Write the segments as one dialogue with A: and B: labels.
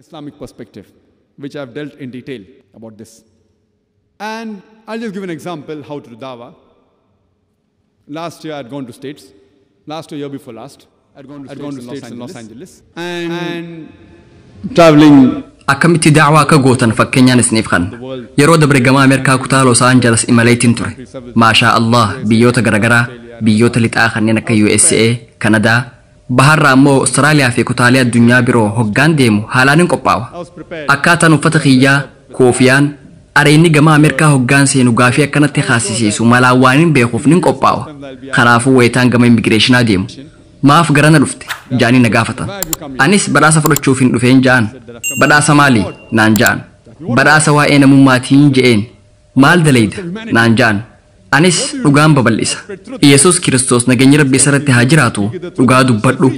A: Islamic perspective, which I've dealt in detail about this. And I'll just give an example how to do dawah. Last year I'd gone to States. Last year, year before last, I'd gone to States in Los Angeles. And traveling
B: Akkamitti daawaa akka gootan fakkeenyaan isiniif kan yeroo dabre gama Ameerikaa kutaa Los Angeles imaleetiin ture. Maashaa Allah, biyyoota garagaraa, biyyoota lixaa kanneen akka USA, Kanadaa, baharraa ammoo Austraaliyaa fi kutaalee addunyaa biroo hoggaan deemu haalaan hin qophaawa. Akkaataan uffata kiyyaa, koofiyaan, areenni gama Ameerikaa hoggaan seenu gaafii akkanatti haasisiisu malaan waan hin beekuuf nin qophaawa. Kanaafuu wayitaan gama immigireeshinaa deemu, "Maaf garana dhufte?" jaanii na gaafatan. Anis badhaasa fudhachuuf hin dhufeen ja'an. "Badhaasa maali?" naan ja'an. "Badhaasa waa'ee namummaatiin" je'een. "Maal dalayda?" naan ja'an. Anis dhugaan babal'isa. Yesus Kiristoos, nageenyi Rabbi isarratti haa jiraatu, "Dhugaa dubbadhu,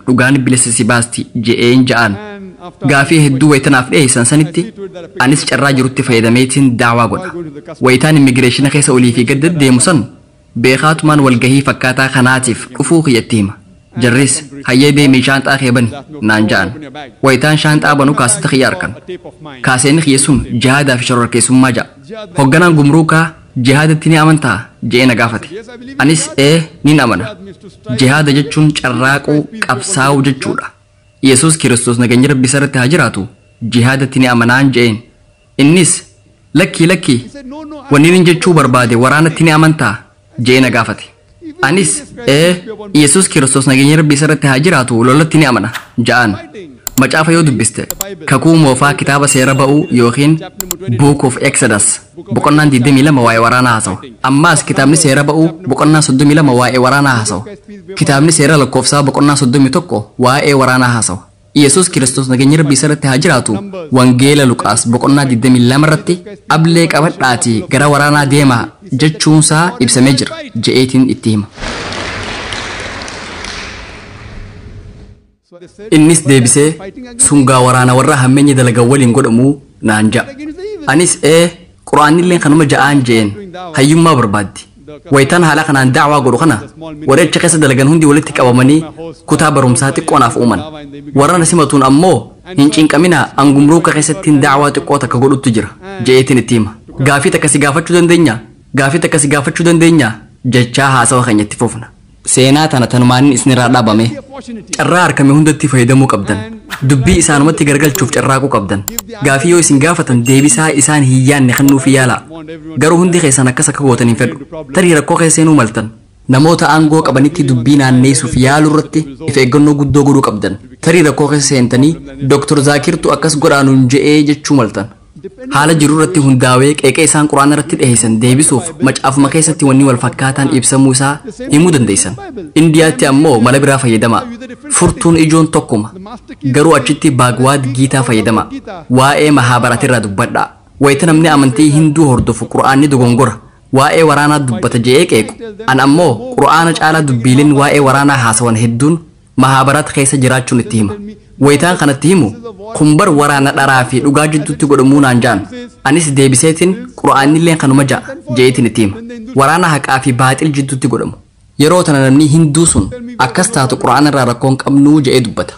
B: dhugaan bilisa si baasti" je'een ja'an. Gaafii hedduu wayitanaaf dhiyeessan sanitti anis carraa jirutti fayyadameetiin daawaa godha. Wayitaan immigireeshina keessa olii fi gad deddeemu san beekaatumaan walgahii fakkaataa kanaatiif dhufuu kiyyatti hima. Jarris, "Hayyee, deemii shaanxaa kee bani" naan ja'an. Wayitaan shaanxaa banu kaasetta kiyya arkan. Kaaseenni kiyya sun jihaadaa fi shororkeessummaa ja'a. Hogganaan gumruukaa, "Jihaadatti ni amantaa?" je'ee na gaafate. Anis, "Ee, nin amana. Jihaada jechuun carraaquu, qabsaa'uu jechuudha. Yesus Kiristoos, nageenyi Rabbi isarratti haa jiraatu, jihaadatti ni amanaan" je'een. Innis, "Lakkii, lakkii, wanni inni jechuu barbaade waraanatti ni amantaa?" je'ee na gaafate. Anis, "Ee, Yesus Kiristoos, nageenya Rabbi isarratti haa jiraatu, lolatti ni amana" ja'an. Macaafa yoo dubbiste, Kakuu Moofaa, kitaaba Seera Ba'uu yookiin Book of Exodus boqonnaan 22 waa'ee waraanaa haasawa. Ammaas kitaabni Seera Ba'uu boqonnaa 32 waa'ee waraanaa haasawa. Kitaabni Seera Lakkoofsaa boqonnaa 31 waa'ee waraanaa haasawa. Yesus Kiristoos, nageenya Rabbi isarratti haa jiraatu, Wangeela Luqaas boqonnaa 22 irratti "Ablee qabadhaatii gara waraanaa deemaa" jechuunsaa ibsamee jira je'eetiin itti hima. Innis deebisee, "Sungaa waraana warra hammeenya dalagan waliin godhamuu" naan ja'a. Anis, "Ee, Quraanillee kanuma ja'aan" je'een. Hayyummaa barbaaddi. Wayitaan haala kanaan da'waa godhu kana warri achi keessa dalagan hundi walitti qabamanii kutaa barumsaa xiqqoonaaf uuman. Warra na simatuun ammoo, "Hin cinqaminaa, an gumruuka keessattiin da'waa xiqqoo takka godhutti jira" je'eetiin itti hima. "Gaafii takka si gaafachuu dandeenya? Gaafii takka si gaafachuu dandeenya?" jechaa haasawa keenya itti fufna. Seenaa tana tanumaanin isinirraa dhaabame. Carraa harkame hundatti fayyadamuu qabdan. Dubbii isaanumatti gargalchuuf carraaquu qabdan. Gaafii yoo isin gaafatan deebisaa isaan hin yaanne kennuufi yaalaa. Garuu hundi keessan akkas akka gootan hin fedhu. Tarii rakkoo keessa seenuu maltan. Namoota aangoo qabanitti dubbii naanneessuuf yaaluu irratti if eeggannoo guddoo godhuu qabdan. Tarii rakkoo keessa seentanii "Dooktor Zaakirtu akkas godhaanuun je'ee" jechuu maltan. Haala jiru irratti hundaa'ee qeeqee isaan Quraana irratti dhiheessan deebisuuf macaafuma keessatti wanni wal fakkaataan ibsamuu isaa himuu dandeessan. Indiyaatti ammoo mala biraa fayyadamaa. Furtuun ijoon tokkuma. Garuu achitti Baagwaad Giitaa fayyadamaa. Waa'ee Mahaabaratirraa dubbadhaa. Wayita namni amantii Hinduu hordofu Quraanni dogongora, waa'ee waraanaa dubbata je'ee qeequ, an ammoo Quraana caalaa dubbiileen waa'ee waraanaa haasawan hedduun Mahaabarat keessa jiraachuun itti hima. Wayitaan kanatti himu, "Kun bar waraana dharaa fi dhugaa jidduutti godhamuu" naan ja'an. Anis deebiseetiin, "Qura'aanillee kanuma ja'a" je'eetiin itti hima. Waraana haqaa fi baaxil jidduutti godhamu. Yeroo tana namni Hinduu sun, "Akkas taatu Qura'aana irraa rakkoon qabnuu" je'ee dubbata.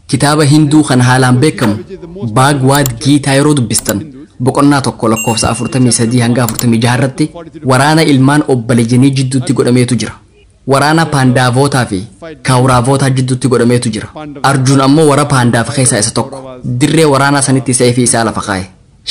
B: Kitaaba Hinduu kan haalaan beekamu Baagwaad Giitaa yeroo dubbistan, boqonnaa 1 lakkoofsa 43 hanga 46 irratti waraana ilmaan obboleeyyanii jidduutti godhameetu jira. Waraana Paandaavootaa fi Kaawuraavootaa jidduutti godhameetu jira. Arjuun ammoo warra Paandaaf keessaa isa tokko. Dirree waraanaa sanitti seefii isaa lafa kaa'e.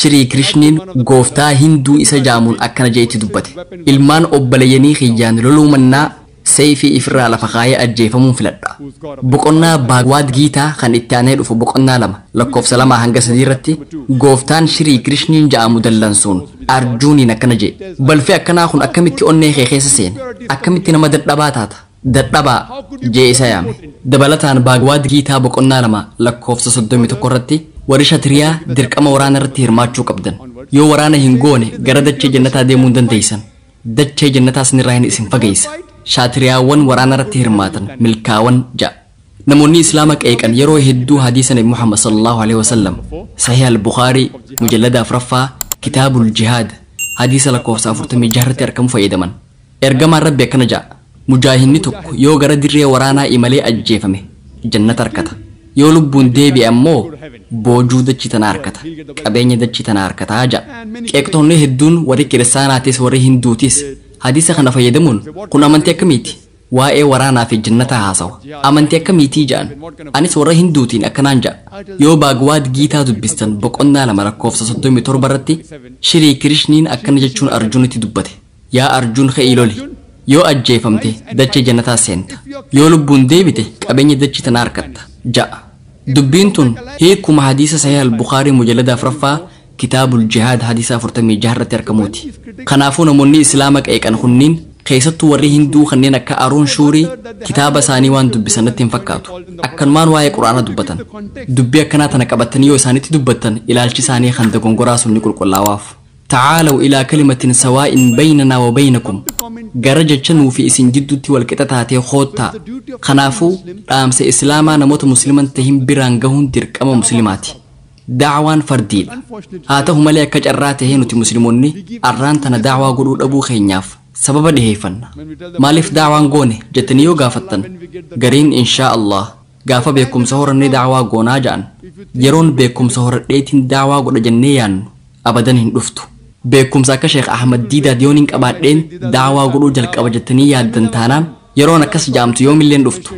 B: Shirii Kirishniin gooftaa Hinduu isa jaamuun akkana jeetti dubbate: "Ilmaan obboleeyyanii kiyyaan loluu mannaa seefii ifirraa lafa kaayee ajjeefamuun filadha." Boqonnaa Baagwaad Giitaa kan itti aanee dhufu boqonnaa 2 lakkoofsa 2 hanga 3 irratti gooftaan Shirii Kirishniin ja'amu dallansuun Arjuuniin akkana jee: "Balfi akkanaa kun akkamitti onnee kee keessa seene? Akkamitti nama dadhabaa taata? Dadhabaa" jee isa yaame. Dabalataan Baagwaad Giitaa boqonnaa 2 lakkoofsa 31 irratti warri Shatiriyaa dirqama waraana irratti hirmaachuu qabdan. Yoo waraana hin goone gara dachee jannataa deemuu hin dandeessan. Dachee jannataa sinirraa hin isin fageessa. Shaatiriyaawwan waraana irratti hirmaatan milkaa'awan ja'a. Namoonni Islaama qeeqan yeroo hedduu hadiisa Nabi Muhammad sallallahu alaihi wasallam, Sahih al-Bukhari mujallada 4ffaa, Kitaabul Jihaad, hadiisa lakkoofsa 46 irratti argamu fayyadaman. Ergamaan Rabbi akkana ja'a: "Mujaahinni tokko yoo gara dirree waraanaa imalee ajjeefame jannata argata. Yoo lubbuun deebi'e ammoo boojuu dachii tana harkata, qabeenya dachii tana harkataa ja'a. Qeeqxoonni hedduun warri kiristaanaatis warri hinduutis hadiisa kana fayyadamuun kun amantii akkamiiti? Waa'ee waraanaa fi jannataa haasawa. Amantii akkamiitii ja'an? Anis warra hinduutiin akkanaan ja'a. Yoo Baagwaad Giitaa dubbistan boqonnaa 2 lakkoofsa 37 irratti Shirii Kirishniin akkana jechuun Arjunitti dubbate. Yaa Arjun ka'ii loli. Yoo ajjeefamte dachee jannataa seenta. Yoo lubbuun deebite qabeenya dachii tana harkatta ja'a. Dubbiin tun hiikuma hadiisa Sahih al-Bukhaarii mujallada 4ffaa Kitaabul Jihaad hadiisa 46 irratti argamuuti. Kanaafuu namoonni Islaama qeeqan kunniin keessattuu warri Hinduu kanneen akka Aruun Shuurii kitaaba isaanii waan dubbisan natti hin fakkaatu. Akkanumaan waa'ee Quraana dubbatan. Dubbii akkanaa tana qabatanii yoo isaanitti dubbattan ilaalchi isaanii kan dogongoraa sun ni qulqullaawaaf. Ta'aalaw ilaa kalimatin sawaa'in baynanaa wa baynakum. Gara jecha nuu fi isin jidduutti wal qixa taatee koottaa. Kanaafuu dhaamsa Islaamaa namoota musliman tahin biraan gahuun dirqama muslimaati. Da'waan fardiidha. Haa ta'u malee akka carraa tahee nuti musliimonni arraan tana da'waa godhuu dhabuu keenyaaf sababa dhiheeffanna. Maaliif da'waan goone jettanii yoo gaafattan gariin inshaa Allah gaafa beekumsa horannee da'waa goonaa ja'an. Yeroon beekumsa horadheetiin da'waa godha jennee yaannu abadan hin dhuftu. Beekumsa akka Sheekh Ahmad Diidaat yoon hin qabaadheen da'waa godhuu jalqaba jettanii yaaddan taanaan yeroon akkas jaamtu yoomillee hin dhuftu.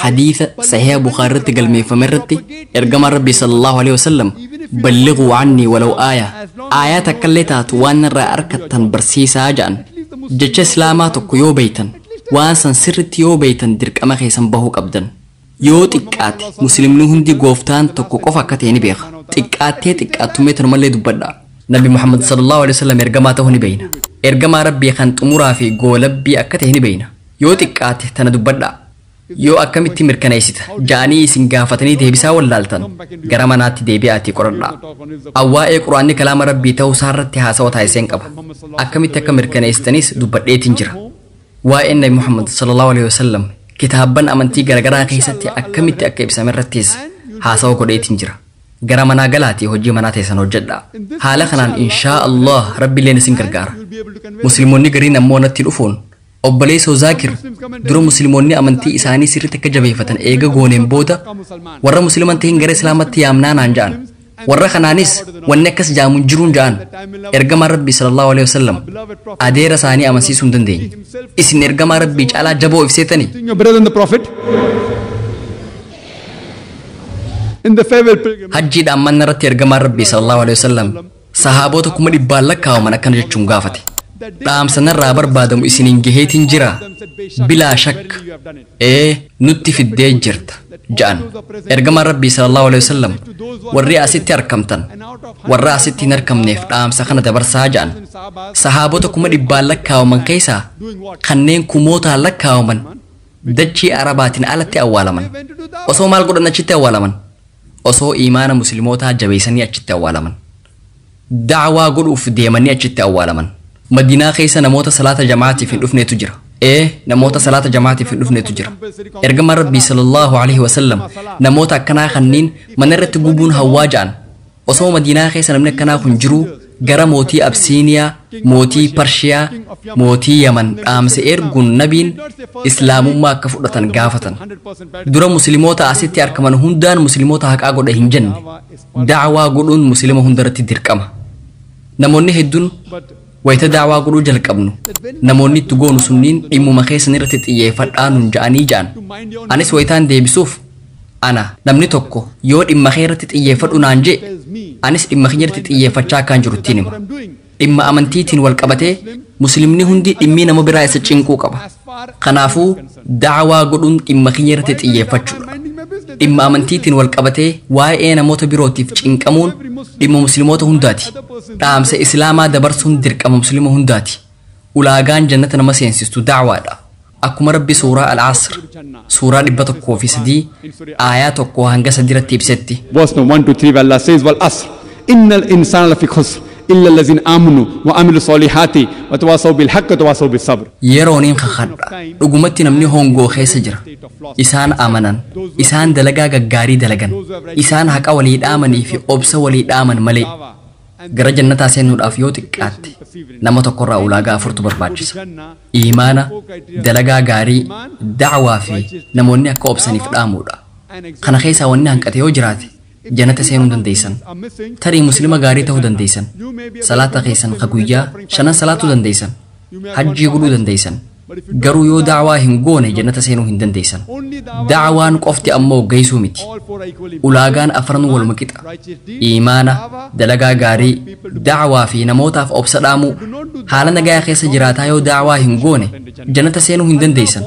B: Hadiisa Sahiha Bukhaari irratti galmeeffame irratti ergamaan Rabbii sallallahu alaihi wasallam ballighuu anni walaw aaya, aayaa takkallee taatu waan irraa arkattan barsiisaa ja'an. Jecha Islaamaa tokko yoo beeytan, waan san sirritti yoo beeytan dirqama keessan bahuu qabdan. Yoo xiqqaate muslimni hundi gooftaan tokko qofa akka ta'e ni beeka. Xiqqaattee xiqqaattumee tanumallee dubbadha. Nabi Muhammad sallallahu alaihi wasallam ergamaa ta'uu ni beeyna. Ergamaa Rabbii kan xumuraa fi goolabbii akka ta'e ni beeyna. Yoo xiqqaate tana dubbadha. Yoo akkamitti mirkaneessita ja'anii isin gaafatanii deebisaa wallaaltan gara manaatti deebi'aatii qoradhaa. Awwaa'ee Quraanni kalaama Rabbii ta'uu isaarratti haasawa taasiseen qaba. Akkamitti akka mirkaneessitanis dubbadheetiin jira. Waa'een Nabi Muhammad sallallahu alaihi wasallam kitaabban amantii garaagaraa keessatti akkamitti akka ibsame irrattis haasawa godheetiin jira. Gara manaa galaatii hojii manaa teessan hojjedhaa. Haala kanaan inshaa Allah Rabbiilleen isin gargaara. Musliimonni gariin ammoo natti dhufuun obboleessoo Zaakir dura musliimonni amantii isaanii sirriitti akka jabeeffatan eega gooneen booda warra musliiman ta'in gara Islaamatti yaamnaa naan ja'an. Warra kanaanis wanni akkas jaamuun jiruun ja'an. Ergamaa Rabbii sallallahu alaihi wasallam adeera isaanii amansiisuu hin dandeenye. Isin ergamaa Rabbii caalaa jaboo ibseetanii. Hajjiidhaan manna irratti ergamaan Rabbii sallallahu alaihi wasallam sahaabota 100,000 lakkaa'aman akkana jechuun gaafate. Dhaamsa narraa barbaadamu isiniin gaheetiin jira. Bilaa shakka nutti fiddee jirta ja'an. Ergamaan Rabbii sallallahu alaihi wasallam warri asitti argamtan warra asitti hin argamneef dhaamsa kana dabarsaa ja'an. Sahaabota 100,000 lakkaa'aman keessaa kanneen kumootaan lakkaa'aman dachii Arabaatiin alatti awwaalaman. Osoo maal godhan achitti awwaalaman? Osoo imaana muslimootaa jabeessanii achitti awwaalaman. Da'waa godhuuf deemanii achitti awwaalaman. Madiinaa keessa namoota salaata jamaatiif hin dhufneetu jira. Namoota salaata jamaatiif hin dhufneetu jira. Ergamaan Rabbii sallallahu alaihi wasallam namoota akkanaa kanneen mana irratti gubuun hawwaa ja'an. Osoo Madiinaa keessa namni akkanaa kun jiru gara mootii Absiiniyaa, mootii Parshiyaa, mootii Yaman dhaamsa erguun nabiin Islaamummaa akka fudhatan gaafatan. Dura musliimoota asitti argaman hundaan musliimoota haqaa godha hin jenne. Da'waa godhuun musliima hundarratti dirqama. Namoonni hedduun wayita da'waa godhuu jalqabnu namoonni itti goonu sunniin dhimmuma keessan irratti xiyyeeffadhaa nuun ja'anii ja'an. Anis wayitaan deebisuuf ana namni tokko yoo dhimma kee irratti xiyyeeffadhu naan jee anis dhimma kiyya irratti xiyyeeffachaa akkaan jiru ittiin hima. Dhimma amantiitiin wal qabatee muslimni hundi dhimmi nama biraa isa cinquu qaba. Kanaafuu da'waa godhuun dhimma kiyya irratti xiyyeeffachuudha. Dhimma amantiitiin wal qabatee waa'ee namoota birootiif cinqamuun dhimma musliimoota hundaati. Dhaamsa Islaamaa dabarsuun dirqama musliima hundaati. Ulaagaan jannata nama seensistu da'waadha. Akkuma Rabbi suuraa Al-Asr suuraa 103 aayaa 1 hanga 3 irratti ibsetti.
A: Verse number 1 to 3 where Allah says wal asr innal insana lafi khusr illa allazina amanu wa amilu salihati wa tawasaw bil haqqi wa tawasaw bis sabr.
B: Yerooniin kakadha. Dhugumatti namni hongoo keessa jira. Isaan amanan, isaan dalagaa gaggaarii dalagan, isaan haqa walii dhaamanii fi obsa walii dhaaman malee gara jannataa seenuudhaaf yoo xiqqaatte nama tokkorraa ulaagaa 4 barbaachisa. Iimaana, dalagaa gaarii, da'waa fi namoonni akka obsaniif dhaamuudha. Kana keessaa wanni hanqate yoo jiraate jannata seenuu dandeessan. Tarii muslima gaarii ta'uu dandeessan. Salaata keessan ka guyyaa shanan salaatuu dandeessan. Hajjii godhuu dandeessan. Garuu yoo da'waa hin goone jannata seenuu hin dandeessan. Da'waan qofti ammoo geessuu miti. Ulaagaan afranuu waluma qixa. Iimaana, dalagaa gaarii, da'waa fi namootaaf obsa dhaamuu. Haala nagaa keessa jiraataa yoo da'waa hin goone jannata seenuu hin dandeessan.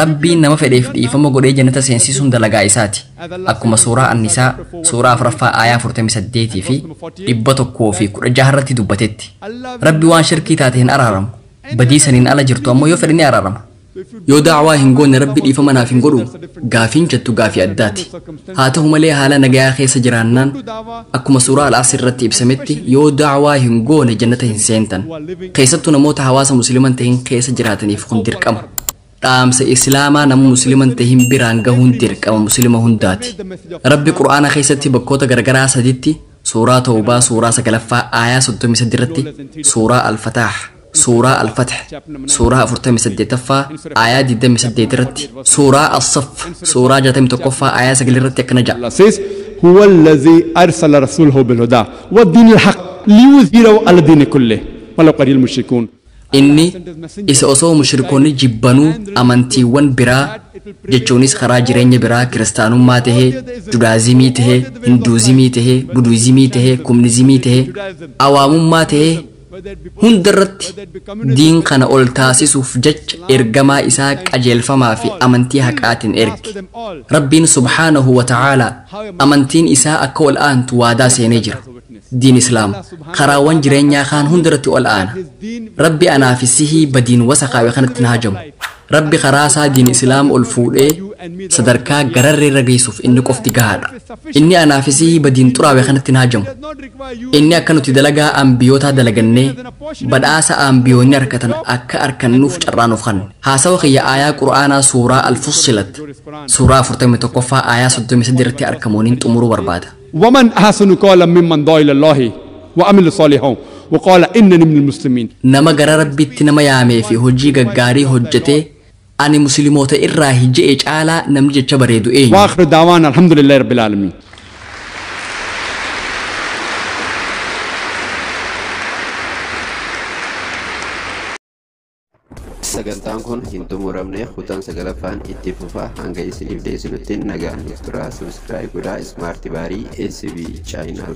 B: Rabbiin nama fedheef dhiifama godhee jannata seensisuun dalagaa isaati. Akkuma suuraa Annisaa suuraa 4ffaa aayaa 48 fi 116 irratti dubbatetti. Rabbi waan shirkii taate hin araaramu. Badii saniin ala jirtu ammoo yoo fedhe ni araarama. Yoo da'waa hin goone Rabbi dhiifama naaf hin godhu gaafiin jettu gaafii addaati. Haa ta'u malee haala nagaa keessa jiraannaan akkuma suuraa Al-Asr irratti ibsametti yoo da'waa hin goone jannata hin seentan. Keessattuu namoota hawaasa musliiman ta'in keessa jiraataniif kun dirqama. Dhaamsa Islaamaa nama musliiman ta'in biraan gahuun dirqama muslima hundaati. Rabbi Qur'aana keessatti bakkoota garagaraa saditti suuraa Tawbaa suuraa 9ffaa aayaa 33 irratti, suuraa Al-Fataah suuraa Al-Fath suuraa 48ffaa aayaa 28 irratti, suuraa As-Saff suuraa 61ffaa aayaa 9 irratti akkana ja'a.
A: Allah says, huwa allazi arsala rasulahu bil huda wa dinil haqq liyuzhirahu ala dini kulli walau karihal mushrikuun.
B: Inni isa osoo mushrikoonni jibbanuu amantiiwwan biraa jechuunis karaa jireenya biraa kiristaanummaa tahee, judaazimii tahee, hinduuzimii tahee, buduuzimii tahee, kumnizimii tahee, awaamummaa tahee hundarratti diin kana ol taasisuuf jecha ergamaa isaa qajeelfamaa fi amantii haqaatiin erge. Rabbiin subhaanahu wa ta'aalaa amantiin isaa akka ol aantu waadaa seenee jira. Diin Islaam karaawwan jireenyaa kaan hundarratti ol aana. Rabbi anaa fi sihii badiin wasa kaawwe kanatti hin hajamu. Rabbi karaa isaa diin Islaam ol fuudhee sadarkaa gararree irra geessuuf inni qofti gahaadha. Inni anaa fi sihii badiin xuraawe kanatti hin hajamu. Inni akka nuti dalagaa ambiyootaa dalagannee badhaasa ambiyoonni harkatan akka arkannuuf carraa nuuf kenna. Haasawa kiyya aayaa Qur'aanaa suuraa Al-Fussilat suuraa 41ffaa aayaa 33 irratti argamuun xumuruu barbaada.
A: ومن أحسن قولا ممن دعا إلى الله وعمل صالحا وقال إنني من المسلمين.
B: Nama gara Rabbiitti nama yaamee fi hojii gaggaarii hojjetee ani musliimoota irraa hijje'e caalaa namni jecha bareedu eenyu?
A: وآخر دعوانا الحمد لله رب العالمين.
C: Sagantaan kun hin xumuramne, kutaan sagalaffaan itti fufa. Hanga isiniif deessinutti nagaan nuuf turaa. Subscribe godhaa. Smart Baarii SB Channel.